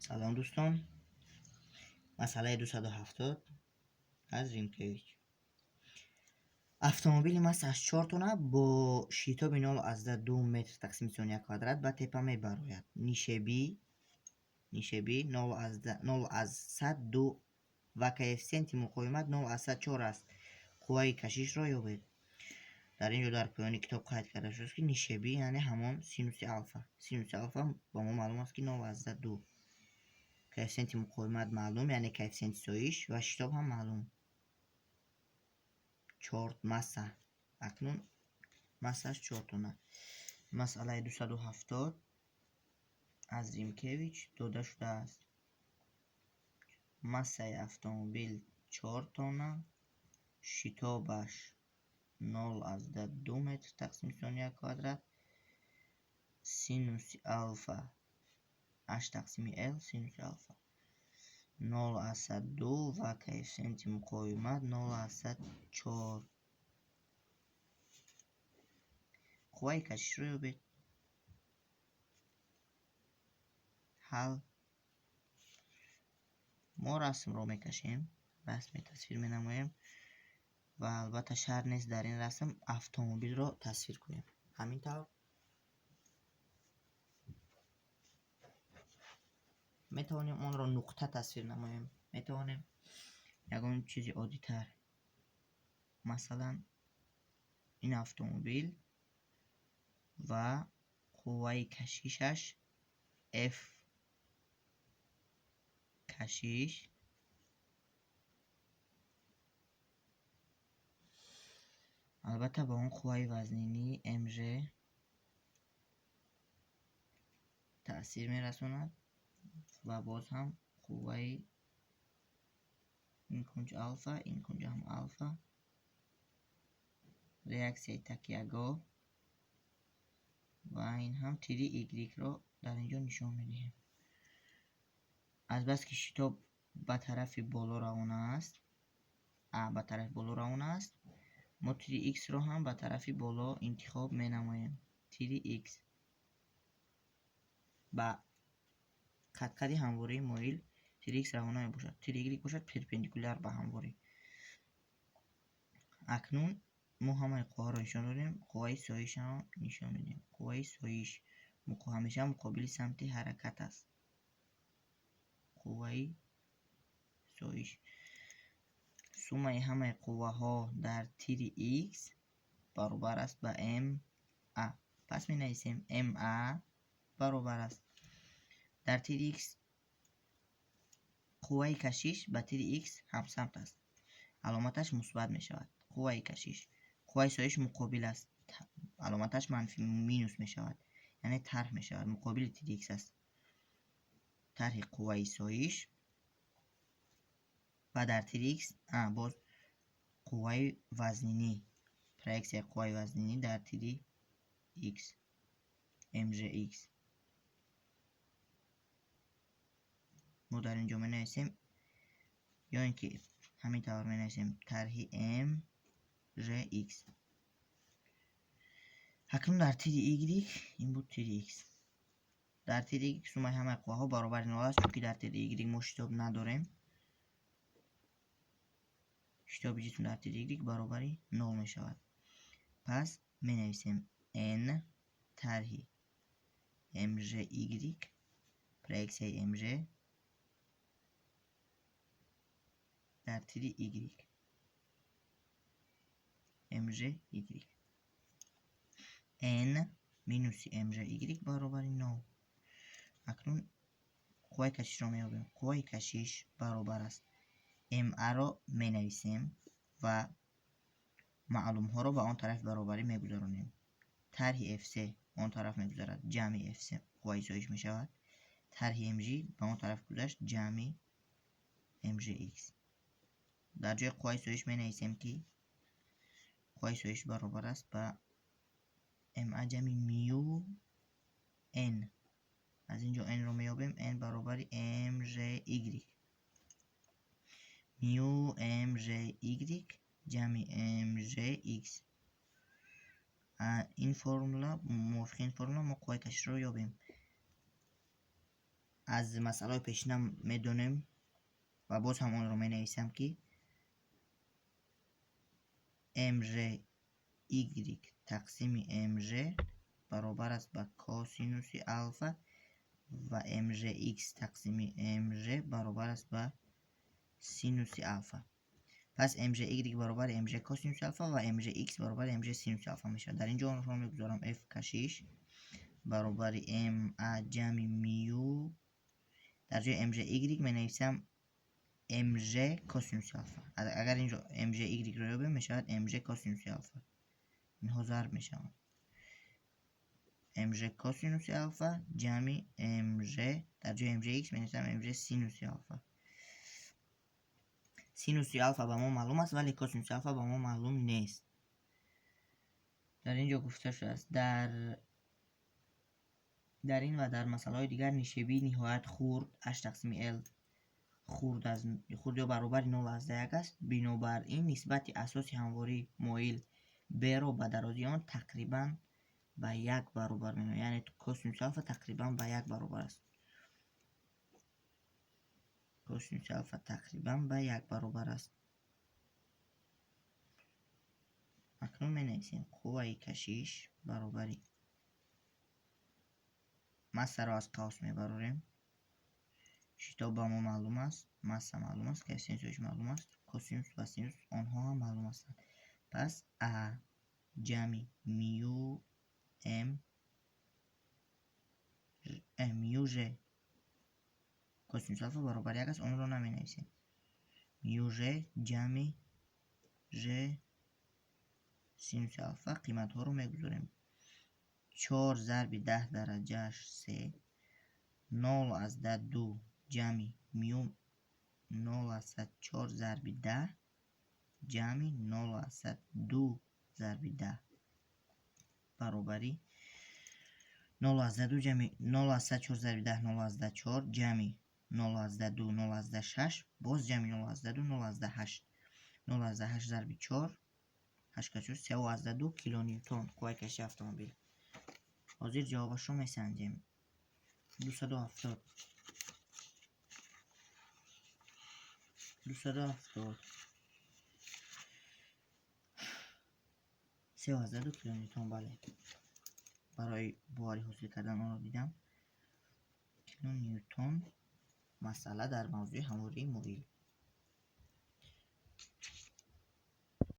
Салом, дӯстон. Масъалаи 270 аз Римкевич. Автомобили массааш 4 тонна бо шитоби 0,2 метр тақсими сония квадрат ба тепа мебарояд. Нишебӣ 0,02 ва коэффисиенти муқовимат 0,04 аст. Қувваи кашишро ёбед. Дар ин ҷо дар поёни китоб қайд карда шудааст, ки нишебӣ яъне ҳамон синуси алфа. Синуси алфа ба мо маълум аст, ки 0,2. Коэффисиенти муқовимат маълум, яъне коэффисиенти соиш ва шитоб ҳам маълум. 4 масса. Акнун массааш 4 тонна. Масъалаи 270 аз Римкевич дода шудааст. Массаи автомобил 4 тонна, шитобаш 0,2 метр тақсими сония квадрат, синуси алфа h тақсими l, синуси алфа 0,2 ва коэффисиенти муқовимат 0,04. Қувваи кашишро ёбед. Ҳал. Мо расмро мекашем, расме тасвир менамоем ва албатта шарт нест дар ин расм автомобилро тасвир кунем. Ҳамин тавр метавонем онро нуқта тасвир намоем, метавонем ягон чизи оддитар, масалан ин автомобил ва қувваи кашишаш F кашиш албатта ба он қувваи вазнинии МЖ таъсир мерасонад ва боз ҳам қувваи ин кунҷ алфа, ин кунҷ ҳам алфа, реаксияи такягоҳ ва ин ҳам тири Y-ро дар ин ҷо нишон медиҳем. Азбаски шитоб ба тарафи боло равона аст, а ба тарафи боло равона аст, мо тири X-ро ҳам ба тарафи боло интихоб менамоем. Тири X ба қадқади ҳамвории моил тири X равона мебошад. Тири Y бошад перпендикуляр ба ҳамворӣ. Акнун мо ҳамаи қувваҳоро нишон додем, қувваи соишро нишон медиҳем. Қувваи соиш ҳамеша муқобили самти ҳаракат аст. Қувваи соиш. Суммаи ҳамаи қувваҳо дар тири X баробар аст ба МА. Пас менависем МА баробар аст дар тири X қувваи кашиш ба тири X ҳамсамт аст. Аломаташ мусбат мешавад. Қувваи кашиш. Қувваи соиш муқобил аст. Аломаташ манфӣ минус мешавад. Яъне тарҳ мешавад. Муқобили тири X аст. Тарҳи қувваи соиш ва дар тири X боз қувваи вазнинӣ, проексияи қувваи вазнинӣ дар тири X, МЖХ. Мо дар ин ҷо менависем ё ин ки ҳамин тавр менависем тарҳи МЖХ. Акнун дар тири Y, ин буд тири X. Дар тири Y суммаи ҳамаи қувваҳо баробари 0 аст, чунки дар тири Y мо шитоб надорем. Шитоби ҷисм дар тири Y баробари 0 мешавад. Пас менависем N тарҳи МЖY, проексияи МЖ дар тири Y. МЖY. N минуси МЖY баробари 0. Акнун қувваи кашишро меёбем. Қувваи кашиш баробар аст МА-ро менависем ва маълумҳоро ба он тарафи баробарӣ мегузаронем. Тарҳи FC он тараф мегузарад, ҷамъи FC қувваи соиш мешавад. Тарҳи МЖ ба он тараф гузашт, ҷамъи МЖХ. Дар ҷои қувваи соиш менависем, ки қувваи соиш баробар аст ба МА ҷамъи мю N. Аз ин ҷо N-ро меёбем, N баробари МЖY. Мю МЖY ҷамъи МЖХ. Ин формула, мувофиқи ин формула мо қувваи кашишро ёбем. Аз масъалаҳои пешина медонем ва боз ҳам онро менависам, ки mgy тақсими mg баробар аст ба косинуси алфа ва mgx тақсими mg баробар аст ба синуси алфа. Пас mgy баробари mg косинуси алфа ва mgx баробари mg синуси алфа мешавад. Дар ин ҷо онро мегузорам. F кашиш баробари ma ҷамъи мю, дар ҷои mgy менависам mg косинуси алфа. Агар инҷо mgy-ро ёбем, мешавад mg косинуси алфа. Инҳо зарб мешаванд. Mg косинуси алфа ҷамъи mg, дар ҷои mgx менависам mg синуси алфа. Синуси алфа ба мо маълум аст, вале косинуси алфа ба мо маълум нест. Дар ин ҷо гуфта шудааст, дар ин ва дар масъалаҳои дигар нишебии ниҳоят хурд h тақсими l хурд аз хурд ё баробари 0,1 аст. Бинобар ин нисбати асоси ҳамвории моил b-ро ба дарозии он тақрибан ба як баробар менамояд. Яъне косинуси алфа тақрибан ба як баробар аст. Косинуси алфа тақрибан ба як баробар аст. Акнун менависем қувваи кашиш баробари массаро аз қавс мебарорем. Шитоб ба мо маълум аст, масса маълум аст, коэффисиенти сӯиш маълум аст, косинус ва синус онҳо ҳам маълум ҳастанд. Пас а ҷамъи мю м мю ж косинус алфа баробар як аст, онро наменависем. Мю ж ҷамъи ж синуси алфа, қиматҳоро мегузорем. 4 зарби 10 дараҷааш 3, 0,2 ҷамъи мю 0,4 зарби 10 ҷамъи 0,2 зарби 10 баробари 0,2 ҷамъи 0,4 зарби 10 0,4 ҷамъи 0,2 0,6 боз ҷамъи 0,2 0,8 0,8 зарби 4 8 4 3,2 килоньютон қувваи кашиши автомобил. Ҳозир ҷавобашро месанҷем. 270 270 3,2 килоньютон. Бале, барои боварӣ ҳосил кардан онро дидам. Килоньютон. Масъала дар мавзӯи ҳамвории моил.